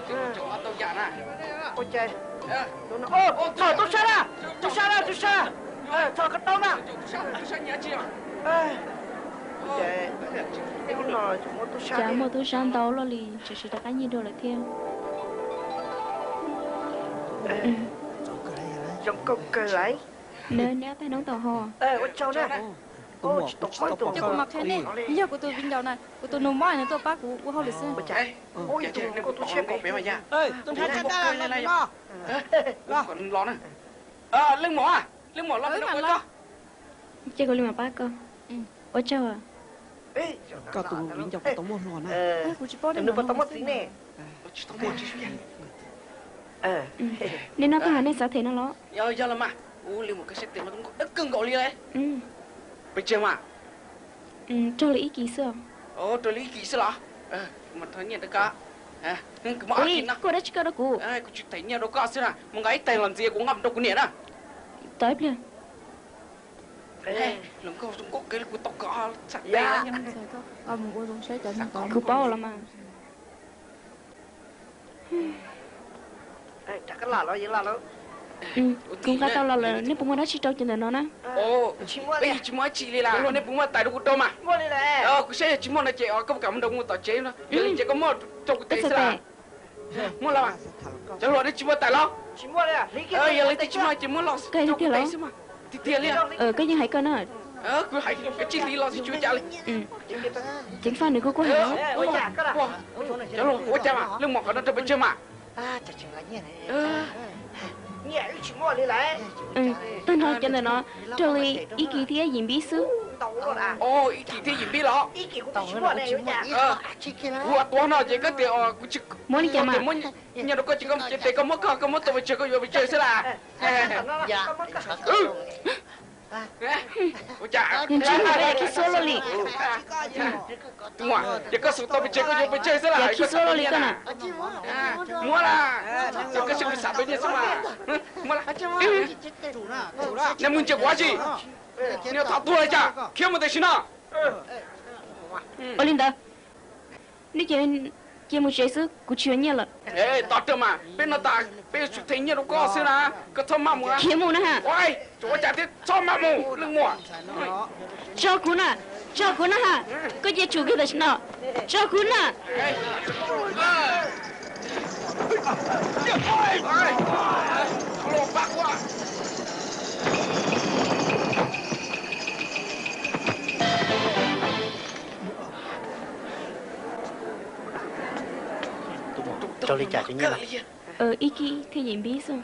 Ua cas, txhom tub sab na, tub sab na, tub sab, txhom ko taw na. Cas muaj tub sab ntau luaj li, tseem siv rov qab nyiag dua lawm thiab. Zoo nkauj kawg lawm. Neb, neb ob tag noob tau ho. Ua tsaug na. Cov kuv mas qhia nej, yog kuv tus viv ncaus na, kuv tus nus mob nws tuaj pab kuv ua hauj lwm xwb. Leej muam, leej muam los, ces kuv li mam pab koj. Ua tsaug. Koj tus viv ncaus puas tau muaj hluas na? Nws puas tau muaj txiv ne? Nej noj tag, nej xav them no los? Yog los mas, ua li mus koj saib tes no kawg nkaus li. Pes tsawg mas? Raug li ib kis xwb. Raug li ib kis xwb los? Mas thov nyiaj rau koj. Kuv muaj ob kis no. Kuv dab tsi koj rau kuv? Kuv tsis them nyiaj rau koj xwb na, mus nqa ib tais los ntxiv kuv nqa mus rau kuv niam na. Tos ib pliag. Hluas nkauj zoo nkauj kawg li, kuv tau kov txhais tes. Kuv paub los mas. Kuv nqa tau los lawm, nej puas muaj dab tsi rau cov ntawm no na? Tsis muaj dab tsi li las. Nej puas muaj tais rau kuv rau mas? Kuv saib yog tsis muaj no ces koj puas kam mus nrog kuv mus tom tsev no? Yog li ces koj muab rau kuv tes xwb las. Muab los mas. Cov hluas, nej tsis muaj tais los? Yog li twb tsis muaj ces muab los rau kuv tes xwb mas. Tiag tiag li. Koj yeej hais koj na. Kuv hais koj tsis hliv los xwb tsis ua cas li. Ceev faj nws kuj kuj hais. Cov hluas, ua cas mas leej muam qhov no raug pes tsawg mas? Tag nrho cov ntawm no raug li ib kis thiab yim npib xwb. Ib kis thiab yim npib los? Kuv tuav no ces koj tias kuv tsis muab li cas mas. Nyiaj rau koj ces koj mus cev tes koj muab koj, koj muab tau pes tsawg koj yuav pes tsawg xwb las. Ua cas ntsib mus yam khi xua luaj li. Muam, ces koj xub tau pes tsawg koj yuav pes tsawg xwb las, khi xua luaj li koj na. Muab las, koj xub xav tau nyiaj xwb mas. Muab las. Nej mus ntsia kuv dab tsi? Nej thov tuag li cas? Khiav mus tam sim no. Ua li ntawd, nej cia mus tsev xwb, kuv tsis yuav nyiaj lawm. Tos rawv mas, peb no tas peb yuav tsum them nyiaj rau koj xwb na, koj txhob maj mus. Khiav mus na ha. Ua cas thiab, txhob maj mus leej muam. Tso kuv na, tso kuv na ha. Koj cia tsum kiag tam sim no. Tso kuv na. Raug li cas cov nyiaj no? Ib kis thiab yim npib xwb.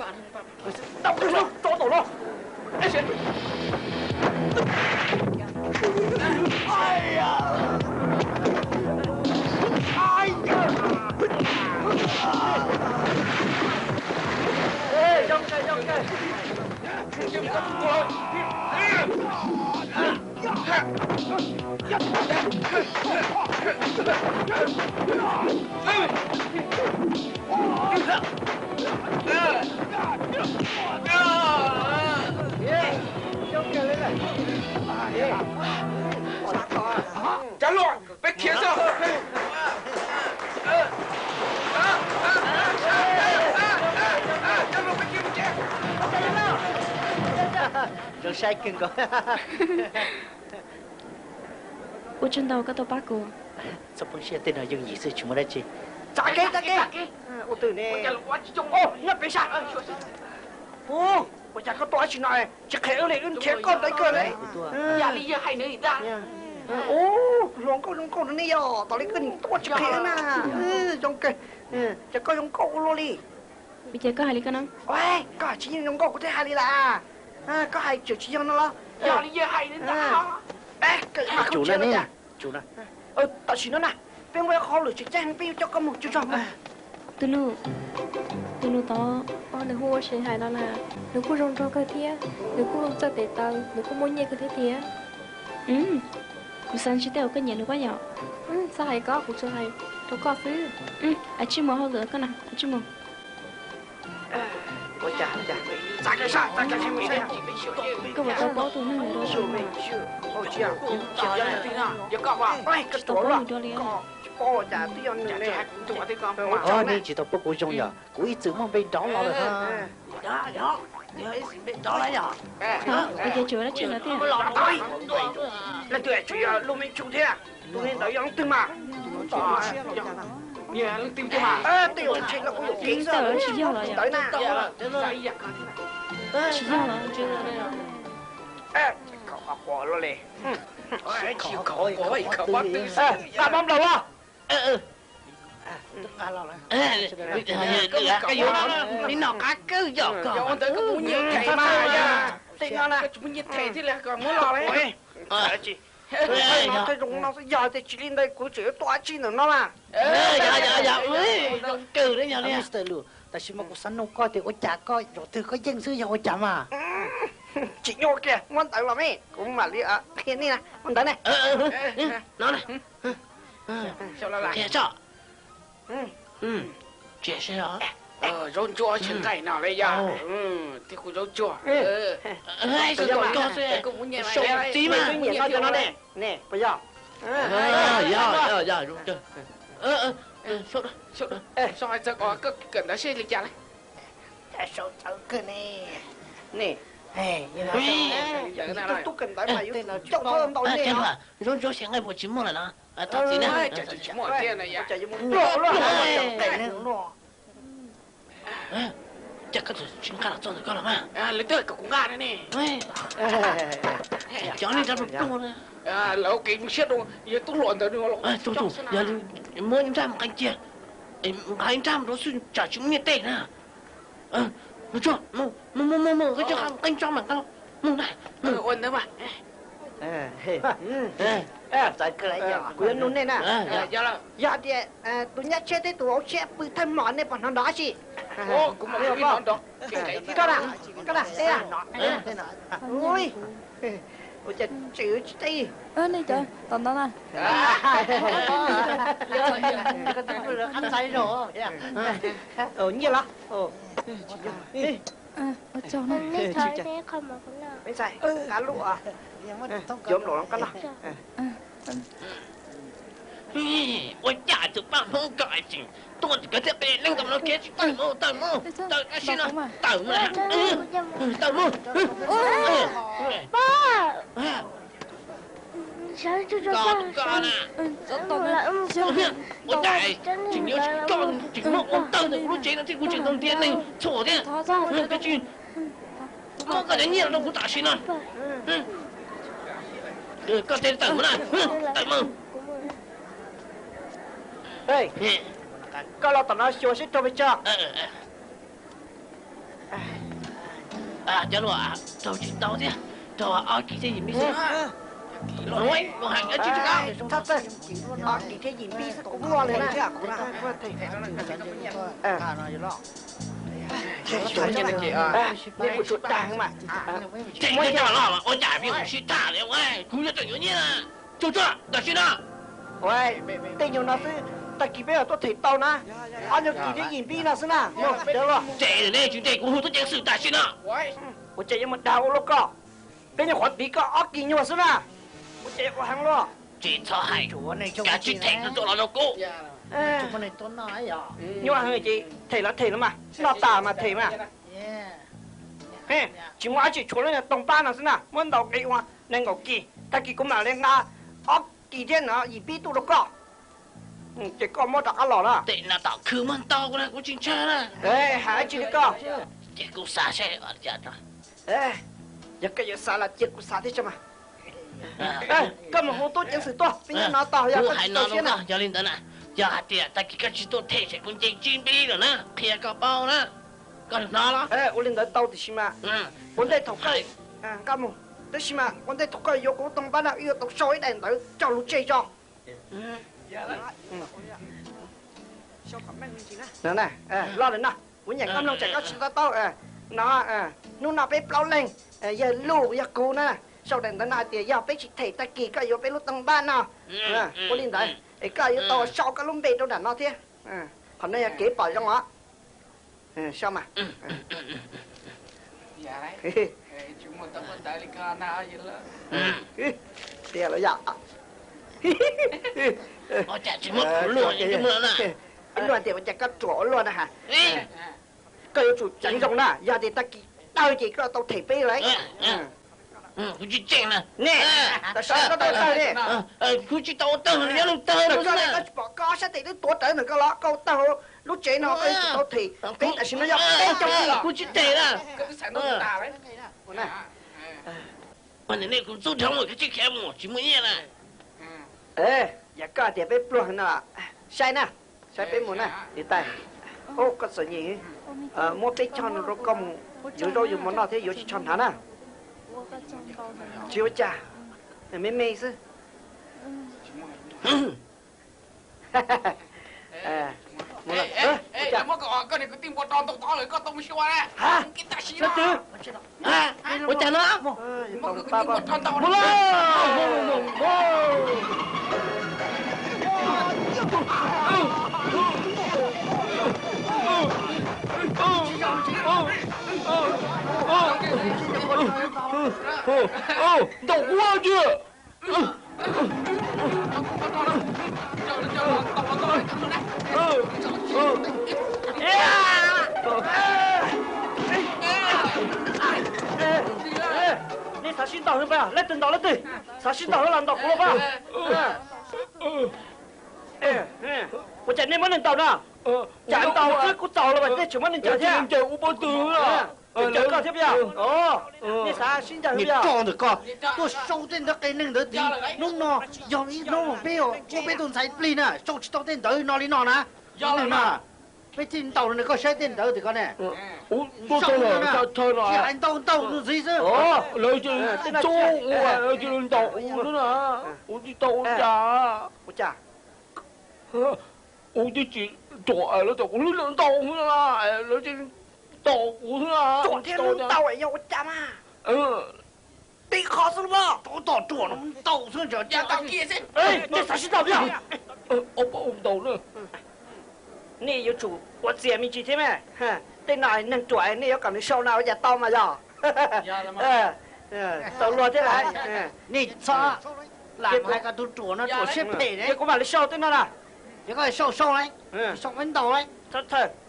Cov hluas, peb khiav xwb. Zoo saib kawg nkaus. Ua tsaug ntau koj tuaj pab kuv. Txhob poob siab, tej no yooj yim xwb tsis muaj dab tsi. Txav kev, txav kev. Ua twg ne? Nyob pem sab. Ua cas koj tuaj dab tsi no? Tsis qhia wb li, wb nrhiav koj ntawd kawg li. Hluas nkauj zoo nkauj no ne yog, tos li koj nim tuaj tsis qhia wb na. Zoo kawg. Ces koj zoo nkauj ua luaj li. Vim cas koj hais li koj na? Koj tsis yeej zoo nkauj kuv thiaj hais li las. Koj hais tseem tsis yog no los? Yog li yawg hais li ntag. Tam sim no na, peb muaj ib qho hauj lwm tseem ceeb, peb yuav coj koj mus tsuag tsuag. Tus nus, tus nus tod, nws hu ua Sev Hais no na, nws kuj zoo nraug kawg thiab, nws kuj txawj tes taw, nws kuj muaj nyiaj kawg thiab tiag. Kuv xav ntsib tej uas koj nyiam li koj yom. Txhob hais koj, kuv tsuas hais rau koj xwb. Ua tsaug mus hauj lwm koj na, ua tsaug mus. Koj puas tau paub tus neeg ntawd dua li? Tsis tau paub ib dua li. Nej tsis tau paub kuv zoo yog kuv ib txwm muaj npe nrov los lawm. Ua cas tsuas dab tsi no tiag? Leej twg tseem yog Lub Meej Tsum thiab? Tus neeg ntawd yog leej twg mas? Tsis yog los yog? Tsis yog los? Qab mob nplaum los. Koj yuav li no qab kawg yog koj ntawd koj muab nyiaj them mas, koj tsis muab nyiaj them thiaj li muab los li. Tej zoo no xwb, yog tias tsis li ntawd kuv tseem yuav tuaj dab tsi ntawm no mas. Kawg li yog li. Tam sim no kuv xav nug koj tias ua cas koj zaum twg koj yeej xwb yog ua cas mas? Tsis nyuaj kiag, muab ntawv los me, kuv mam li qhia nej na, muab ntawv ne. No qhia tso. Tsis, zaub ntsuab tsis nqaij no li yog. Thiab kuv zaub tsuag. Koj xwb, sau txiv mas. Nyiam no cov no ne, ne puas yog? Yog, yog, yog. Sau txawv kawm ntawv seb li cas lawm. Sau txawv kawg ne. Ne, tub kawm ntawv mas yuav coj thawj ntau ne. Zaub ntsuab xya nqaij puas tsis muaj lawm no? Thov txiv na. Cas koj tsis nqa los txog ntawm koj los mas? Lawv twb kom kuv nqa ne. Cov neeg nrog pluag pluag na. Lawv ua kev siab rau yawg tub hluas ntawd. Tub hluas, yog li muab ib nrab mus qee cia, nqa ib nrab mus rau xwb tsam tsis muaj nyiaj tej na. Mus tso, mus mus mus mus, koj coj qab qeeb tso mas nqa los. Mus na. Ua ntawd mas. Kuv yuav nug nej na, yog tias tus nyab tsheb thiab tus hauv tsheb pw thawj hmo nej puas hnov nrov dab tsi? Koj na, koj na, ua cas tswv tsis teb. Nej cov tom no na. Nyiaj los? Ua tsaug na. Ntxhais, qab lub, yuav nplaum los koj noj. Ua cas tus paj Hmoob ko tseem tuaj kawg thiab, qe leej tau no kev tsis tawm mus, tawm mus, tawm tam sim no, tawm mus, tawm mus. Koj, koj na, ua cas tseem yuav tsis koj tseem muab ua tawg ntawm kuv lub tsev no thiab, kuv tseem tau ntiav neeg txhuam thiab. Koj tsis muab koj cov nyiaj rau kuv tam sim no. Koj tseem tawm mus na, tawm mus. Koj los tom no xyuas seb raug pes tsawg. Cov hluas, raug tsis ntau thiab, raug ob kis thiab yim pib xwb. Mus heev, ib tsib rau kab. Ob kis thiab yim pib xwb kuv muaj li na. Nej kuj tsuas dag mas. Tseem muab coj los ua cas peb sib tham li, kuv yog tseem yuav nyiaj. Tsuag tsuag tam sim no. Tej nyuag no xwb, tag kis peb mam tuaj them tau na. Ob nyuag kis thiab yim pib no xwb na, mus tsev los. Tseem ne tsis tseem, kuv hu tub ceev xwm tam sim no. Ua cas yuav mus dag ua luaj koj? Peb nyuag qhuav tiv koj ob kis nyuag xwb na. Ua cas yuav ua heev luaj? Tsis txhob hais, kav tsij them tuaj los rau kuv. Nyuaj heev ces them los them los mas, noj tas mas them mas. Tsis muaj dab tsi, tshuav lub niag toog pab no xwb na, muab ntaus qe ua nees nkaum kis, tag kis kuv mam li nqa ob kis thiab no yim pib tuaj rau koj. Ces koj muab rov qab los na. Tej no tom khw muaj ntau na, kuv tsis ntshai na. Hais dab tsi li koj? Ces kuv xav seb, yog koj yuav xav los cia kuv xav thiab tso mas. Koj mus hu tub ceev xwm tuaj, peb nyob no tos yog koj tsis txaus siab na. Yog li ntawd na, yog hais tias tag kis koj tsis tuaj them ces kuv nce tsib npib lawm na, qhia koj paub na. Koj hnov los? Ua li ntawd tau tiam sis mas ua ntej thaum koj, nqa mus, tab sis mas ua ntej thaum koj yuav kuv lub toog pab no wb yuav tau sau ib daim ntawv tso lus tseg tso. Los lawm no, kuv nyeem koj mloog tsam koj tsis to taub no. Hnub no peb plaub leeg, yawg Luj yog kuv na, sau daim ntawv no hais tias yog peb tsis them tag kis koj yuav peb lub toog pab no. Ua li ntawd es koj yuav tau sau koj lub npe rau nram no thiab. Qhov no yog kev pom zoo os. Soj mas. Tiag los yom. Ib nus tias ua cas koj ruam ua luaj na has. Koj yuav tsum ceev zoo na, yog tias tag kis tawg ces koj tau them peb lawm. Kuv tsis tseem na. Ne, tam sim no koj tau tawg ne. Kuv tsis tau ua tawg, nyob nws tawg koj ne, koj tsis pom koj sab tes twb tuav rawv ntawm koj los koj ua tawg lub tsev no koj yuav tsum tau them peb tam sim no yog peb caug kis. Kuv tsis them na. Nej kuv txub dhau mus, koj tsis khiav mus tsis muaj nyiaj na. Yog koj tias peb pluag no, saib na, saib peb mus na. Niam tais, koj txom nyem, muab peb choj no rau koj mus yuav zaub yuav mov noj thiab yuav ris tsho hnav na. Tsis ua cas, me me xwb. Leej twg? Ua cas no? Mus lawm. Ntaus kuv tsis. Nej xav sib ntaus hwv pas, leej twg ntaus leej twg, xav sib ntaus hwv los ntaus kuv los pas. Ua cas nej muab nws ntaus no? Cas ntaus xwb kuv txaus los mas nej tseem muab nws ncaws thiab. Ncaws koj thiab puas yog? Nej xav sib ncaws hwv puas yog? Ntawm koj tuaj sau tej ntawv qia neeg ntawd tid, hnub no yog ib hnub peb muab peb tus ntxhais plig na, sau tsis tau tej ntawv no li no na. Yog li no, peb thiaj ntaus nws, koj saib tej ntawv tim koj ne. Tsis hais ntaus ntaus tus ntxiv xwb. Lawv tsis ntaus ua, lawv tsis ntaus ua xwb na. Ua tsis tau ua cas. Ua cas? Ua twb tsis ruam, lawv tias kuv hlub ntaus xwb na, lawv tsis ntaus kuv xwb na. Ruam thiab hlub ntaus yog ua cas mas? Tib qho xwb los. Tab tom ruam no ntaus xwb, nej xav sib ntaus puas yog? Ob peb ua ntaus na. Nej yuav tsum ua txias me ntsis thiab mas. Tej no neeg ruam nej yuav kom nws sau no ua cas tau mas yog? Tau luag thiab lawm. Nej txhob lam hais kom tus ruam no ruam siab phem. Ces kuv mam li sau tej no na. Ces koj sau sau lauj, sau peb ntaus lauj.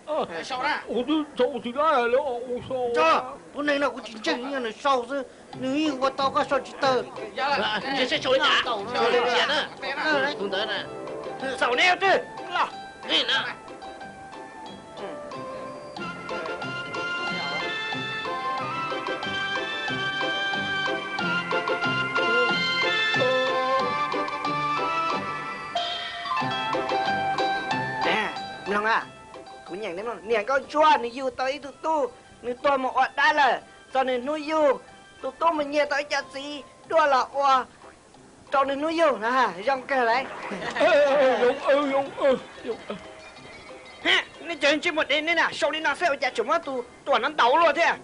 Ua twb txaus tsis lawv ua sau. Tus neeg no kuv tsis ntseeg, nws sau xwb, nws yeej ua tau koj sau tsis tawg. Txaus ne twg. Mloog a, kuv nyeem, niam nkauj ntsuab nws yug tau ib tug tub, nws tuag mus ua dab lawm, txog nws hnub yug, tus tub mus nyiag tau ib co txiv duaj los ua rau nws hnub yug na, zoo kawg lauj. Nej cov ntsej muag dev nej na, sau li no xwb ua cas tseem muab tus ruam no ntaus luaj thiab.